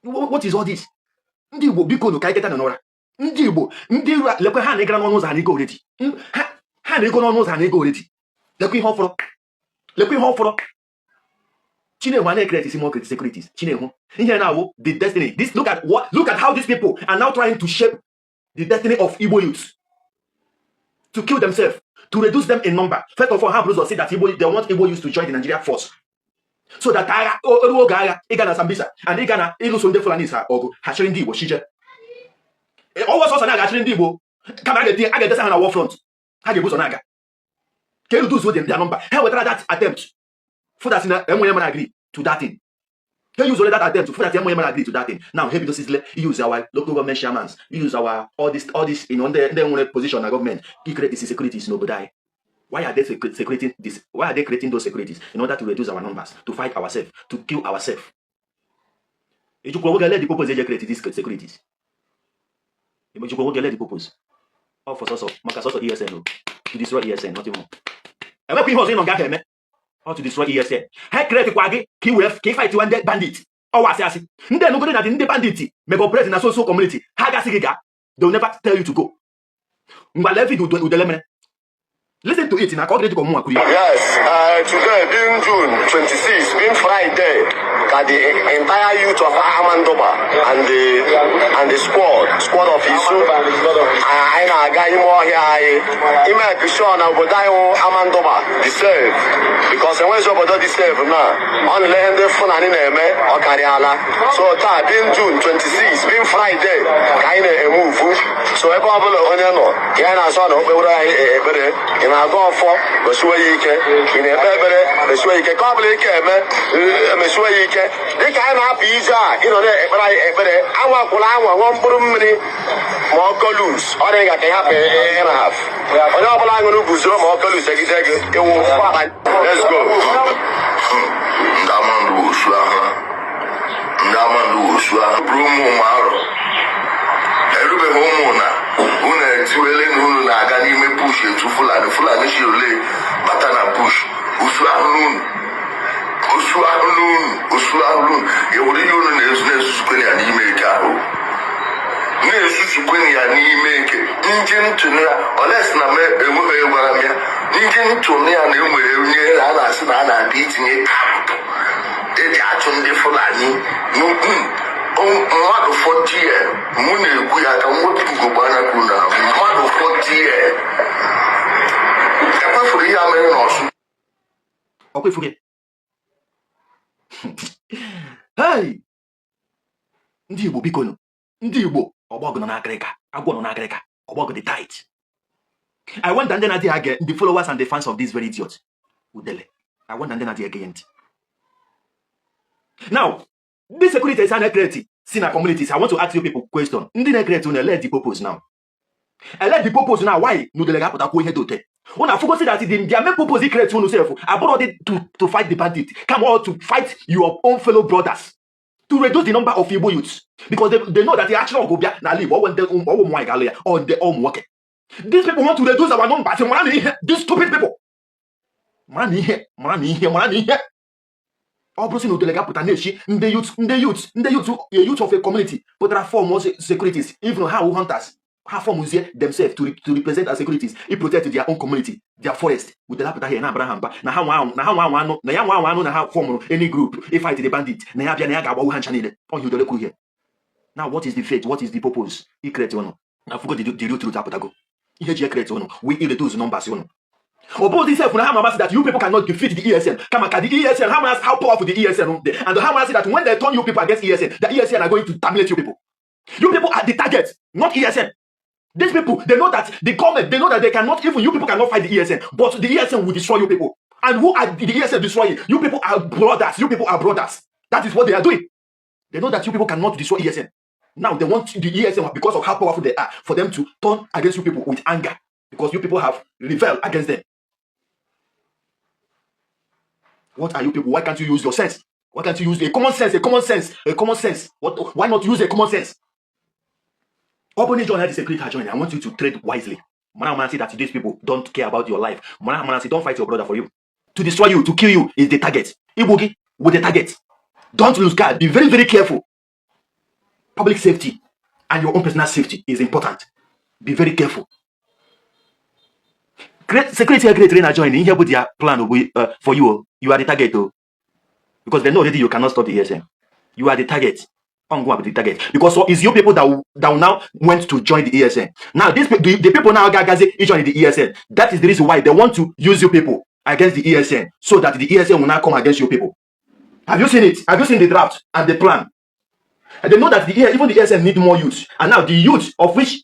Speaker 1: What is all this? Ndị Igbo, biko nụ, ka anyị teta n'ụra. Ndị Igbo, ndị ru lekwe ha na-egara n'ọnụ ụzọ ha na-ego already. Ha na-ego n'ọnụ ụzọ ha na-ego already. Lekwe ihe ọfọrọ, lekwe ihe ọfọrọ. Chinehu a na-ecreate small securities. Chinehu ihe na-awụ the destiny this. Look at how these people are now trying to shape the destiny of Igbo youths to kill themselves, to reduce them in number. First of all, ha bụrụ ụzọ say that Igbo, they want Igbo youths to join the Nigeria force so that agha ruo oge agha ịga na Sambisa and ịga na ịlụso ndị Fulani sa ọgụ, ha chịrị ndị Igbo chije ọwọ sọsọ na-agachịrị ndị Igbo, kama a ga-etinye a ga-edesa ha na war front, ha ga-ebu ụzọ na-aga ka e reduce their number. Ha wetara that attempt for that na enwere mara agree to that thing. Ha use only that attempt for that enwere mara agree to that thing. Now ha bidosizile use our local government chairmans, use our all this ndị nwere position na government create these securities n'obodo anyị. Why are they secreting this? Why are they creating those securities? In order to reduce our numbers, to fight ourselves, to kill ourselves. Ejikwa nwoke let the purpose eje create these securities. Ejikwa nwoke let the purpose. All for sọsọ maka sọsọ ESN o. To destroy ESN, nothing more. Enwekwa ihe ọzọ ị nọ gafe eme. All to destroy ESN. Ha create kwa gị ka ị wee ka ị fight ndị bandit. Ọwa asị asị. Ndị enugodi na ndị bandit mega operate na so community. Ha gasị gị gaa. They will never tell you to go. Ngwa lee video udele mere. Listen to it na ka ọ dịrị ka ọmụnwa kwuru ya.
Speaker 4: Yes, today being June 26, being Friday, ka the entire youth of Amandoba and the squad of Isu, anyị na-aga ime ọhịa anyị ime sure na obodo anyị wụ Amandoba dị safe, because enweghị obodo dị safe na ọ na-ele ihe ndị Fulani na-eme ọ karịala. So taa being June 26, being Friday, ka anyị na-emove. So ebe ọbụla onye nọ, ya na-asọ na okpewere anyị ekpere, ị na-agụ ọfọ mesiwe ya ike, ị na-ekpe ekpere mesiwe ya ike, ka ọ bụla ike eme mesiwe ya ike. Dịka anyị na-apụ ije a, ịnọ na-ekpere anyị ekpere, anwakwụla anwa ṅụọ mkpụrụ mmiri ma ọ kolus ọ dị ka ị hapụ ịrahaf. Onye ọbụla ṅụrụ buzoro ma ọ kolus egide gị ịwụ. Let's go.
Speaker 5: Ndị amandụ osu ahụ, ndị amandụ osu ahụ bụrụ ụmụ ụmụ arọ erubeghị ụmụ na unu etiwele na unu na-aga n'ime bush etu Fulani Fulani si ole bata na bush. Osu ahụ n'unu, osu ahụ n'unu, osu ahụ n'unu. Ewere ihe unu na-ezu na-ezuzukweni ya n'ime eke ahụ, na-ezuzukweni ya n'ime eke nji ntụnụ ya oles na m enweghị onye gwara m ya nji ntụnụ ya na enwere onye a na-asị na a na-abịa itinye camp eji achụ ndị Fulani n'ukwu mmadụ 40 year. Mụ na-ekwu ya ka m wepụ ugogbe anya kwuru na mmadụ 40 year ekwefuru ihe a mere n'Ọsụ.
Speaker 1: Ọkwa efu gị. Hey! Ndị Igbo, biko nụ. Ndị Igbo, ọgbọgụ nọ n'akịrịka, agwọ nọ n'akịrịka, ọgbọgụ dị tight. I wonder ndị na-adịghị age the followers and the fans of this very idiot Udele. I wonder ndị na-adịghị ege ya ntị. Now, ndị securities a na-ecreate si na communities, I want to ask you people question. Ndị na-ecreate unu, ele the purpose now? Ele the purpose now? Why na Udele ga-apụtakwu ihe dị ote? Unu afụgosi that their main purpose create unu sef abụrụ dị to fight the bandit, come on, to fight your own fellow brothers, to reduce the number of Igbo youths, because they know that the action ọgụ bịa n'ala Igbo, ọwụ ndị ọwụ ụmụ nwaanyị ga-alụ ya, ọ ndị ụmụ nwoke. These people want to reduce our numbers. Mara na ihe, these stupid people, mara na ihe, mara na ihe, mara na ihe ọ bụrụ sị na Udele ga-apụta na-echi ndị youth, ndị youth, ndị youth, a youth of a community pụtara form securities, even ha wụ hunters, ha formzie themselves to represent as securities i protect their own community, their forest. Udele apụta here na-abara ha mba na ha nwa anwụ, na ha nwa anwụ anụ, na ya nwa anwụ anụ, na ha formụrụ any group i fight the bandit, na ya bịa na ya ga-agbawu ha ncha niile. Ọhịa Udele kwuru here. Now, what is the fate? What is the purpose i create unu? Na fugo the real truth apụtago. Ihe ji create unu we reduce numbers unu. Ọ bụghị sef na ha ma that you people cannot defeat the ESN, kama ka the ESN ha mara how powerful the ESN dị, and ha mara that when they turn you people against ESN, the ESN are going to terminate you people. You people are the target, not ESN. These people, they know that the government, they know that they cannot, even you people cannot fight the ESN, but the ESN will destroy you people. And who are the ESN destroying? You people are brothers. You people are brothers. That is what they are doing. They know that you people cannot destroy ESN. Now they want the ESN, because of how powerful they are, for them to turn against you people with anger. Because you people have rebelled against them. What are you people? Why can't you use your sense? Why can't you use a common sense? A common sense? A common sense? What? Why not use a common sense? Ọ bụrụ na join the security join, I want you to trade wisely. Mara mara see that these people don't care about your life. Mara mara see, don't fight your brother for you. To destroy you, to kill you is the target. Igbu gị with the target. Don't lose guard. Be very, very careful. Public safety and your own personal safety is important. Be very careful. Create security, create trainer join. Ihe bụ their plan bụ for you. You are the target oh. Because they know already you cannot stop the ESN. You are the target. Ongwa bụ the target. Because so it's you people that will now went to join the ESN. Now this the people now gagazi join the ESN. That is the reason why they want to use you people against the ESN so that the ESN will now come against you people. Have you seen it? Have you seen the draft and the plan? And they know that even the ESN need more youth. And now the youth of which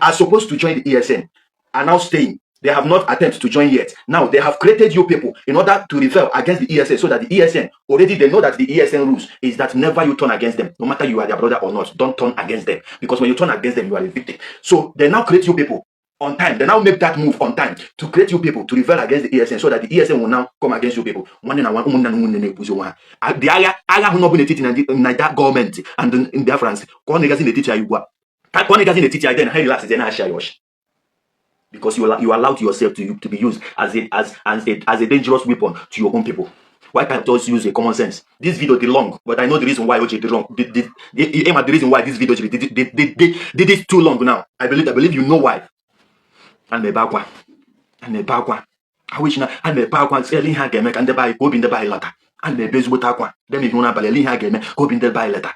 Speaker 1: are supposed to join the ESN are now staying. They have not attempted to join yet. Now they have created you people in order to rebel against the ESN so that the ESN already, they know that the ESN rules is that never you turn against them, no matter you are their brother or not. Don't turn against them, because when you turn against them, you are a victim. So they now create you people on time. They now make that move on time to create you people to rebel against the ESN so that the ESN will now come against you people. Nwanne na ụmụnne na ụmụnne na-ebuzi onwe ha. The agha agha ahụ n'ọbụ n'etiti Naija gọọmenti and ndị Biafrans ka ọ na-egazi n'etiti anyị ugbu a. Ka ọ na-egazi n'etiti anyị, then ha relax, then ha share ọchị. Because you allowed yourself to be used as a dangerous weapon to your own people. Why can't us use a common sense? This video did long, but I know the reason why OJ did long. The reason why this video did it too long now. I believe you know why. And the akwa, and the akwa. I wish na a na-ebe akwa sị ele ihe a ga-eme ka ndị be anyị ka obi ndị be anyị lata. A na-ebe ezigbote akwa dem ihu n'abalị ele ihe a ga-eme ka obi ndị be anyị lata.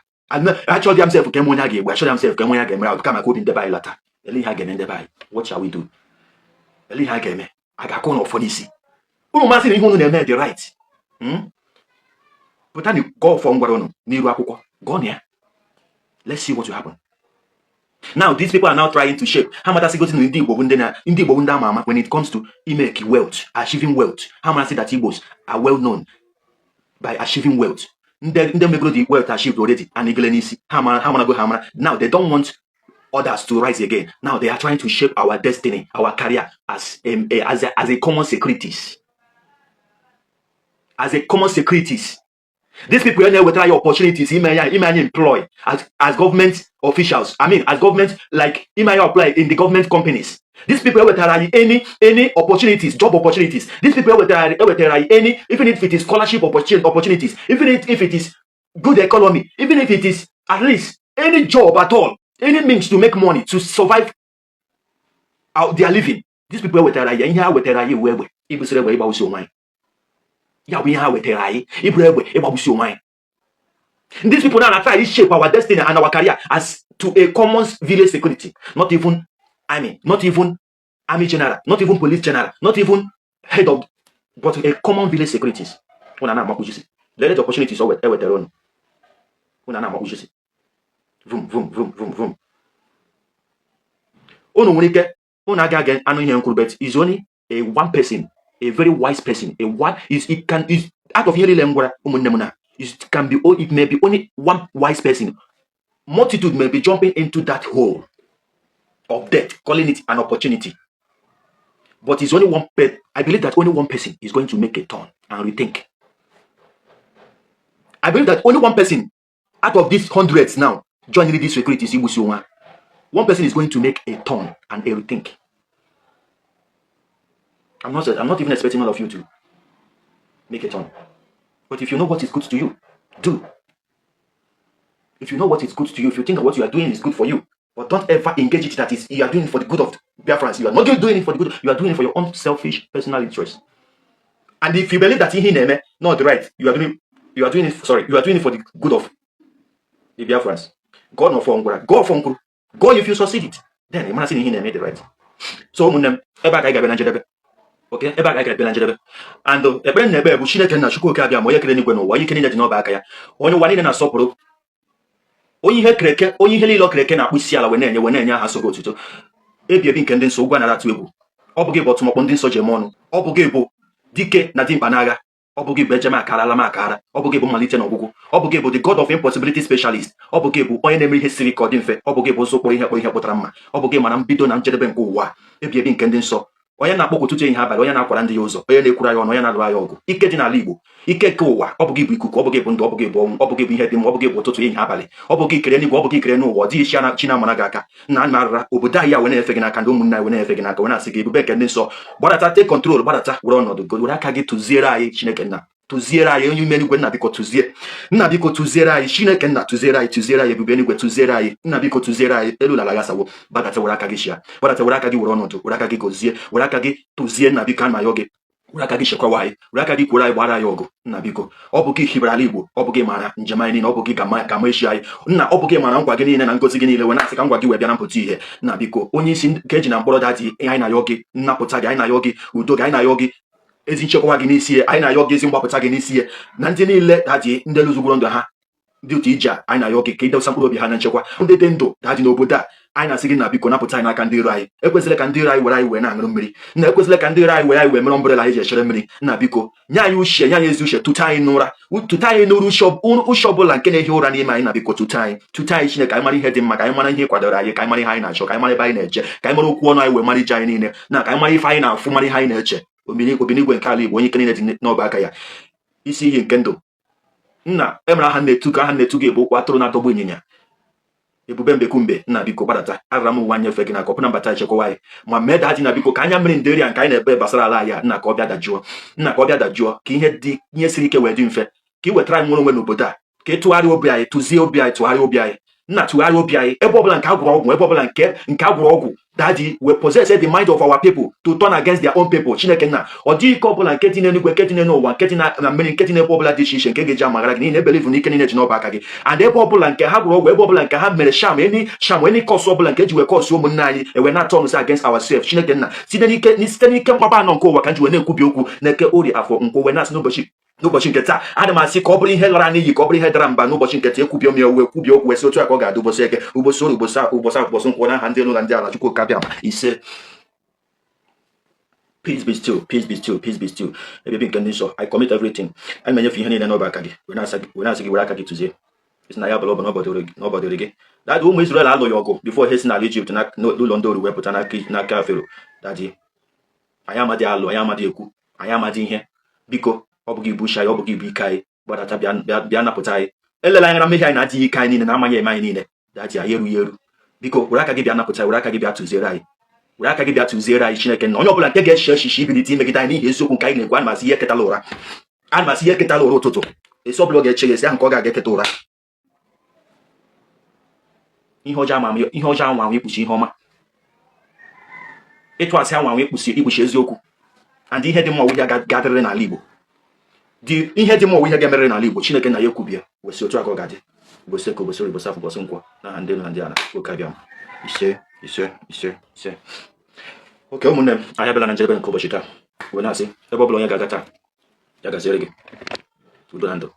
Speaker 1: Achọghị m sef ka eme onye a ga-egbu, achọghị m sef ka eme onye a ga-emere ahụ, kama ka obi ndị be anyị lata. Ele ihe a ga-eme ndị be anyị? What shall we do? Ele ihe a ga-eme? A ga-akụ n'ọfọ n'isi unu masị na ihe unu na-eme dị right? Pụta na gụọ ọfọ ngwara unu n'iru akwụkwọ, gụọ na ya. Let's see what will happen. Now these people are now trying to shape ha matasịgosi na ndị Igbo bụ ndị na ndị Igbo bụ ndị ama ama when it comes to imake wealth, achieving wealth. Ha marasị that Igbos are well known by achieving wealth. Ndị ndị megoro the wealth achieved already and igele n'isi ha mara, ha marago, ha mara. Now they don't want others to rise again. Now they are trying to shape our destiny, our career as a common securities, as a common securities. These people na-ewetara ya opportunities ime ya ime anyị employ as government officials, I mean, as government, like ime anyị apply in the government companies. These people ewetara anyị any opportunities, job opportunities. These people ewetara anyị any, even if it is scholarship opportunities, even if it is good economy, even if it is at least any job at all, any means to make money to survive out their living. These people ewetara anyị ihe ha wetara anyị iwu egbe ibusiri egbe ịgbagbusi onwe anyị. Ya bụ ihe ha wetara anyị, iburu egbe ịgbagbusi onwe anyị. These people now are trying to shape our destiny and our career as to a common village security. Not even army, not even army general, not even police general, not even head of, but a common village securities. Una na amakpuchisi. Let the opportunities o ewetara unu. Una na amakpuchisi. Vum vum vum vum vum. Unu nwere ike unu agaghị anụ ihe nkwuru, but is only a one person, a very wise person, a one is it can is out of ihe niile m gwara ụmụnne m na it can be, it may be only one wise person. Multitude may be jumping into that hole of death, calling it an opportunity, but it's only one pe I believe that only one person is going to make a turn and rethink. I believe that only one person out of these hundreds now joining this security igbusi onwe ha, one person is going to make a turn and a rethink. I'm not even expecting all of you to make a turn. But if you know what is good to you, do. If you know what is good to you, if you think what you are doing is good for you, but don't ever engage it that is you are doing it for the good of Biafrans. You are not doing it for the good, you are doing it for your own selfish personal interest. And if you believe that ihe ị na-eme not right, you are doing it, sorry, you are doing it for the good of the Biafrans. God no for ngwara, God for nkwuru. God, if you succeed it, then ị mara sị na ihe ị na-eme dị right. So ụmụnne m, ebe a ka anyị ga-abịa na njedebe. Okay, ebe a ka anyị ga-abịa na njedebe. And ekpere m na-ekpe bụ Chineke nna Chukwu oke abịa ma onye kere n'igwe n'ụwa, onye ike niile dị n'ọba aka ya, onye ụwa niile na-asọpụrụ, onye ihe kere eke, onye ihe niile o kere eke na-akpụ isi ala wee na-enye aha soro otuto ebi ebi nke ndị nsọ ụgwọ anara atụ egwu. Ọ bụ gị bụ ọtụmọkpọ ndị nsọ ji eme ọnụ. Ọ bụ gị bụ dike na dimkpa n'agha. Ọ bụ gị bụ ejem akara ala m akara. Ọ bụ gị bụ mmalite na ọgwụgwụ. Ọ bụ gị bụ the God of impossibility specialist. Ọ bụ gị bụ onye na-eme ihe siri ka ọ dị mfe. Ọ bụ gị bụ ụzọ kpụrụ ihe kpụrụ ihe kpụtara mma. Ọ bụ gị mara mbido na njedebe nke ụwa, ebi ebi nke ndị nsọ, onye na-akpọkwu ụtụtụ, ehihie, abalị, onye na-akwara ndị ya ụzọ, onye na-ekwuru anyị ọnụ, onye na-alụrụ anyị ọgụ. Ike dị n'ala Igbo, ike nke ụwa. Ọ bụ gị bụ ikuku, ọ bụ gị bụ ndụ, ọ bụ gị bụ ọnwụ, ọ bụ gị bụ ihe dị mma, ọ bụ gị bụ ụtụtụ, ehihie, abalị. Ọ bụ gị kere n'igwe, ọ bụ gị kere n'ụwa. Ọ dịghị chi na-amara gị aka. Nna anyị, marara obodo anyị a wee na-efe gị n'aka, ndị ụmụnne anyị wee na-efe gị n'aka, wee na-asị gị, ebube nke ndị nsọ, gbadata, take control, gbadata, were ọnọdụ, were aka gị tụziere anyị. Chineke nna, tụziere anyị. Onye ime eluigwe, nna, biko tụzie. Nna, biko tụziere anyị. Chineke nna, tụziere anyị, tụziere anyị. Ebube eluigwe, tụziere anyị. Nna, biko tụziere anyị. Elu ala ghasawo. Gbadata, were aka gị chia. Gbadata, were aka gị were ọnọdụ, were aka gị gọzie, were aka gị tụzie. Nna, biko, ana m ayọ gị, were aka gị chekwawa anyị, were aka gị kwere anyị, gbara anyị ọgụ. Nna, biko, ọ bụ gị hibere ala Igbo, ọ bụ gị mara njem anyị niile, ọ bụ gị ga-ama echi anyị. Nna, ọ bụ gị mara nkwa gị niile na ngozi gị niile, wee na-asị ka ngwa gị wee bịa na mpụta ihe. Nna, biko, onye isi nke eji na mkpọrọ, daddy, anyị na-ayọ gị nnapụta gị, anyị na-ayọ gị udo gị, anyị na-ayọ gị ezi nchekwa gị n'isi ya, anyị na-ayọ gị ezi mgbapụta gị n'isi ya na ndị niile, daddy, ndị lụzugoro ndụ ha dị otu ije a. Anyị na-ayọ gị ka idosa mkpụrụ obi ha na nchekwa. Ndị dị ndụ, daddy, n'obodo a, anyị na-asị gị na biko napụta anyị n'aka ndị iro anyị. Ekwesịla ka ndị iro anyị were anyị wee na-aṅụrụ mmiri. Nna, ekwesịla ka ndị iro anyị were anyị wee mere umbrella anyị ji echere mmiri. Nna, biko, nye anyị uche, nye anyị ezi uche. Tụta anyị n'ụra, tụta anyị n'ụra, uche ọbụla nke na-ehi ụra n'ime anyị. Na biko tụta anyị, tụta anyị, Chineke, anyị mara ihe dị mma, ka anyị mara ihe kwadoro anyị, ka anyị mara ihe anyị na-achọ, ka anyị mara ebe anyị na-eje, ka anyị mara okwu ọnụ anyị wee mara ije anyị niile, na ka anyị mara ife anyị na-afụ, mara ihe anyị na-eche. Obinigwe nke ala Igbo, onye ike niile dị n'ọba aka ya, isi iyi nke ndụ, nna, emere aha na-etu ka aha na-etu gị bụ ụkwụ atụrụ na-adọgbu ịnyịnya, ebube mbekumbe. Nna, biko, gbadata. Arara m ụwa nyefe gị n'aka, ọbụna mbata echekwa anyị ma mee. Daddy, na biko, ka anya mmiri nderi a nke anyị na-ebe gbasara ala anyị a, nna, ka ọ bịa dajụọ. Nna, ka ọ bịa dajụọ, ka ihe dị ihe siri ike wee dị mfe, ka ị wetara anyị nwere onwe n'obodo a, ka ị tụgharịa obi anyị, tụzie obi anyị, tụgharịa obi anyị. Nna, tụgharịa obi anyị. Ebe ọbụla nke agwụrụ ọgwụ, ebe ọbụla nke agwụrụ ọgwụ, daddy, we possess the mind of our people to turn against their own people. Chineke nna, ọ dịghị ike ọbụla nke dị n'eluigwe, nke dị n'ụwa, nke dị na mmiri, nke dị n'ebe ọbụla dị iche iche, nke ga-eji amaghara gị, n'ihi na ebelieve na ike niile dị n'ọba aka gị. And ebe ọbụla nke ha gwụrụ ọgwụ, ebe ọbụla nke ha mere charm, any charm, any curse ọbụla nke eji wee curse ụmụnne anyị, ewe na-atọ ọnụ against ourselves, Chineke nna, site n'ike mkpaba anọ nke ụwa ka m ji wee na-ekwubi okwu na-eke, orie, afọ, nkwụ, wee na-asị n'ụbọchị nke taa, ana m asị ka ọ bụrụ ihe lara n'iyi, ka ọ bụrụ ihe dara mba n'ụbọchị nke taa. Ekwubi ome wee kwubie okwu wee sị otu a ka ọ ga-adị, ụbọchị eke, ụbọchị orie, ụbọchị ụbọchị, ụbọchị nkwụ, n'aha ndị elu na ndị ala, Chukwu kabịa ma. Ise. Peace be still, peace be still, peace be still. Ebe nke ndị nsọ, I commit everything. Ana m enyefe ihe niile n'ọba aka gị, wee na-asị gị were aka gị tụzie isi na ya bụla ọ bụ n'ọbọdoro gị. Daddy, ụmụ Israel alụghị ọgụ before ha si n'ala Ijipt na n'ụlọ ndị oru wee pụta n'aka Fero. Daddy, anyị amadị alụ, anyị amadị ekwu, anyị amadị ihe. Biko, ọ bụghị ibu uche anyị, ọ bụghị ibu ike anyị. Gbadata, bịa, bịa, bịa napụta anyị. Elela anya na mmehie anyị na-adịghị ike anyị niile na amaghị eme anyị niile. Daddy, anyị erughị eru. Biko, were aka gị bịa napụta anyị, were aka gị bịa tụziere anyị, were aka gị bịa tụziere anyị. Chineke na onye ọbụla nke ga-eche echiche ibilite imegide anyị n'ihi eziokwu nke anyị na-ekwu, ana m asị ihe eketala ụra, ana m asị ihe eketala ụra ụtụtụ. Esi ọbụla ọ ga-eche ya esi ahụ nke ọ ga-aga eketa ụra. Ihe ọjọọ ama, ihe ọjọọ anwa anwa ikpuchi ihe ọma, ịtụ asị anwa anwa ikpuchi eziokwu. And ihe dị mma ọwụ ihe ga-adịrịrị n'ala Igbo dị, ihe dị mma ọwụ ihe ga-emerịrị n'ala Igbo. Chineke na ya ekwubie wesị otu a ka ọ ga-adị, ụbọchị eke, ụbọchị orie, ụbọchị afọ, ụbọchị nkwọ, n'aha ndị elu na ndị ala, oke abịa m. Ise, ise, ise, ise. Oke ụmụnne m, anyị abịala na njedebe nke ụbọchị taa, wee na-asị ebe ọ bụla onye ga-aga taa, ya gaziere gị. Udo na ndụ.